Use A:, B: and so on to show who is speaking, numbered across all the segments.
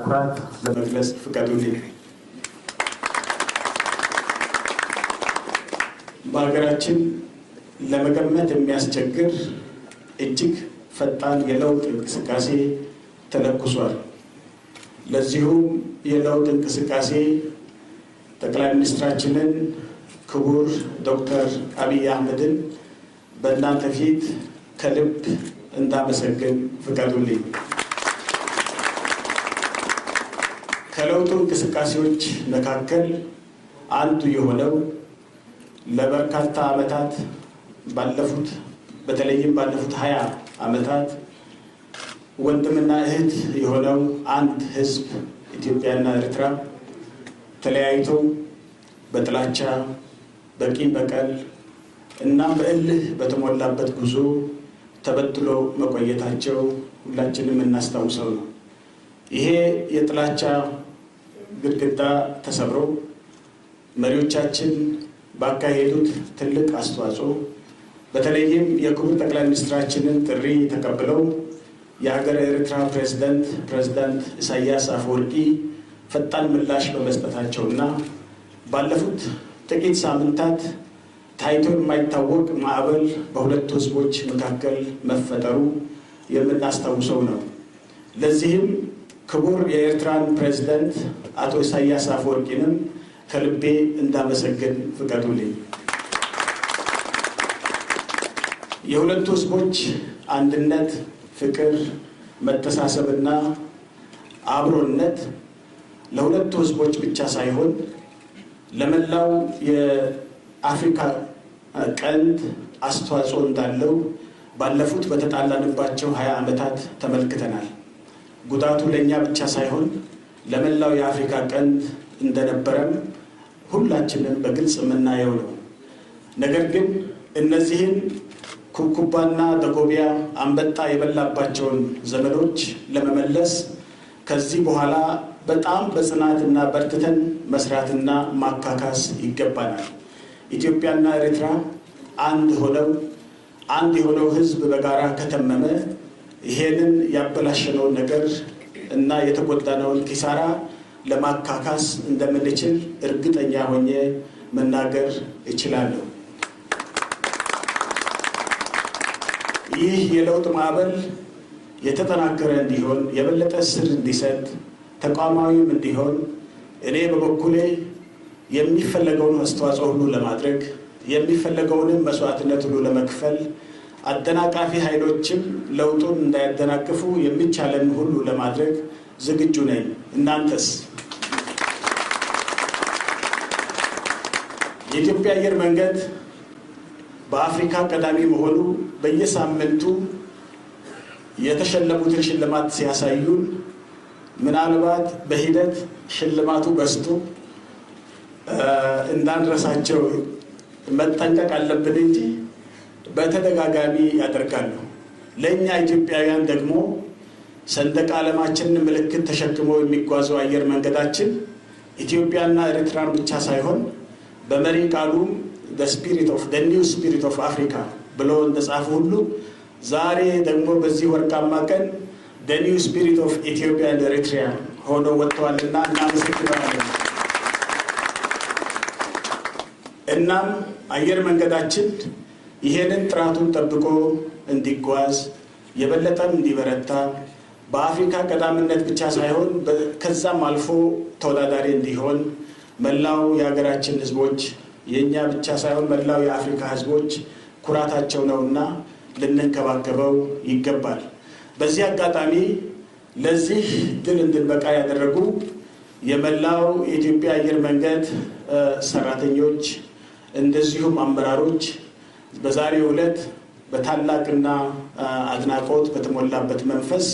A: ኩራት ለመግለጽ ፍቀዱልኝ። በሀገራችን ለመገመት የሚያስቸግር እጅግ ፈጣን የለውጥ እንቅስቃሴ ተለኩሷል። ለዚሁም የለውጥ እንቅስቃሴ ጠቅላይ ሚኒስትራችንን ክቡር ዶክተር አብይ አህመድን በእናንተ ፊት ከልብ እንዳመሰግን ፍቀዱልኝ። ከለውጡ እንቅስቃሴዎች መካከል አንዱ የሆነው ለበርካታ ዓመታት ባለፉት በተለይም ባለፉት 20 ዓመታት ወንድምና እህት የሆነው አንድ ህዝብ ኢትዮጵያና ኤርትራ ተለያይተው በጥላቻ፣ በቂም በቀል እና በእልህ በተሞላበት ጉዞ ተበትሎ መቆየታቸው ሁላችንም እናስታውሰው ነው። ይሄ የጥላቻ ግድግዳ ተሰብሮ መሪዎቻችን ባካሄዱት ትልቅ አስተዋጽኦ፣ በተለይም የክቡር ጠቅላይ ሚኒስትራችንን ጥሪ ተቀብለው የሀገር ኤርትራ ፕሬዝዳንት ኢሳያስ አፈወርቂ ፈጣን ምላሽ በመስጠታቸውና ባለፉት ጥቂት ሳምንታት ታይቶ የማይታወቅ ማዕበል በሁለቱ ህዝቦች መካከል መፈጠሩ የምናስታውሰው ነው። ለዚህም ክቡር የኤርትራን ፕሬዝዳንት አቶ ኢሳያስ አፈወርቂንም ከልቤ እንዳመሰግን ፍቀዱልኝ። የሁለቱ ህዝቦች አንድነት፣ ፍቅር፣ መተሳሰብና አብሮነት ለሁለቱ ህዝቦች ብቻ ሳይሆን ለመላው የአፍሪካ ቀንድ አስተዋጽኦ እንዳለው ባለፉት በተጣላንባቸው 20 ዓመታት ተመልክተናል። ጉዳቱ ለኛ ብቻ ሳይሆን ለመላው የአፍሪካ ቀንድ እንደነበረም ሁላችንም በግልጽ የምናየው ነው። ነገር ግን እነዚህን ኩብኩባና ደጎቢያ አንበጣ የበላባቸውን ዘመኖች ለመመለስ ከዚህ በኋላ በጣም በጽናትና በርትተን መስራትና ማካካስ ይገባናል። ኢትዮጵያና ኤርትራ አንድ ሆነው አንድ የሆነው ህዝብ በጋራ ከተመመ ይሄንን ያበላሸነውን ነገር እና የተጎዳነውን ኪሳራ ለማካካስ እንደምንችል እርግጠኛ ሆኜ መናገር እችላለሁ። ይህ የለውጥ ማዕበል የተጠናከረ እንዲሆን፣ የበለጠ ስር እንዲሰድ፣ ተቋማዊም እንዲሆን እኔ በበኩሌ የሚፈለገውን አስተዋጽኦ ሁሉ ለማድረግ፣ የሚፈለገውንም መስዋዕትነት ሁሉ ለመክፈል፣ አደናቃፊ ኃይሎችም ለውጡን እንዳያደናቅፉ የሚቻለን ሁሉ ለማድረግ ዝግጁ ነኝ። እናንተስ? የኢትዮጵያ አየር መንገድ በአፍሪካ ቀዳሚ መሆኑ በየሳምንቱ የተሸለሙትን ሽልማት ሲያሳዩን ምናልባት በሂደት ሽልማቱ በዝቶ እንዳንረሳቸው መጠንቀቅ አለብን እንጂ በተደጋጋሚ ያደርጋሉ። ለኛ ኢትዮጵያውያን ደግሞ ሰንደቅ ዓላማችንን ምልክት ተሸክሞ የሚጓዘው አየር መንገዳችን ኢትዮጵያና ኤርትራን ብቻ ሳይሆን በመሪ ቃሉም the spirit of the new spirit of Africa ብሎ እንደጻፈ ሁሉ ዛሬ ደግሞ በዚህ ወርቃማ ቀን the new spirit of Ethiopia and Eritrea ሆኖ ወጥቷልና እናመሰግናለን። እናም አየር መንገዳችን ይሄንን ጥራቱን ጠብቆ እንዲጓዝ፣ የበለጠም እንዲበረታ፣ በአፍሪካ ቀዳሚነት ብቻ ሳይሆን ከዛም አልፎ ተወዳዳሪ እንዲሆን መላው የሀገራችን ህዝቦች፣ የኛ ብቻ ሳይሆን መላው የአፍሪካ ህዝቦች ኩራታቸው ነውና ልንንከባከበው ይገባል። በዚህ አጋጣሚ ለዚህ ድል እንድንበቃ ያደረጉ የመላው የኢትዮጵያ አየር መንገድ ሰራተኞች እንደዚሁም አመራሮች በዛሬው ዕለት በታላቅና አድናቆት በተሞላበት መንፈስ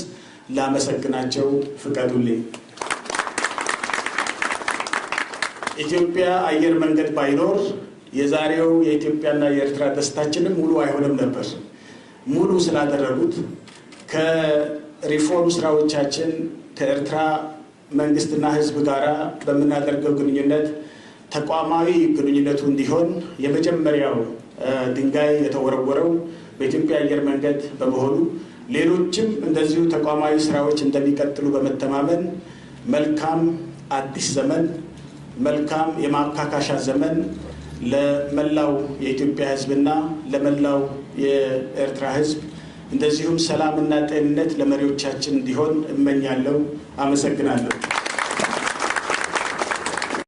A: ላመሰግናቸው ፍቀዱልኝ። ኢትዮጵያ አየር መንገድ ባይኖር የዛሬው የኢትዮጵያና የኤርትራ ደስታችንም ሙሉ አይሆንም ነበር። ሙሉ ስላደረጉት ከሪፎርም ስራዎቻችን ከኤርትራ መንግስትና ህዝብ ጋራ በምናደርገው ግንኙነት ተቋማዊ ግንኙነቱ እንዲሆን የመጀመሪያው ድንጋይ የተወረወረው በኢትዮጵያ አየር መንገድ በመሆኑ ሌሎችም እንደዚሁ ተቋማዊ ስራዎች እንደሚቀጥሉ በመተማመን መልካም አዲስ ዘመን፣ መልካም የማካካሻ ዘመን ለመላው የኢትዮጵያ ሕዝብና ለመላው የኤርትራ ሕዝብ እንደዚሁም ሰላምና ጤንነት ለመሪዎቻችን እንዲሆን እመኛለሁ። አመሰግናለሁ።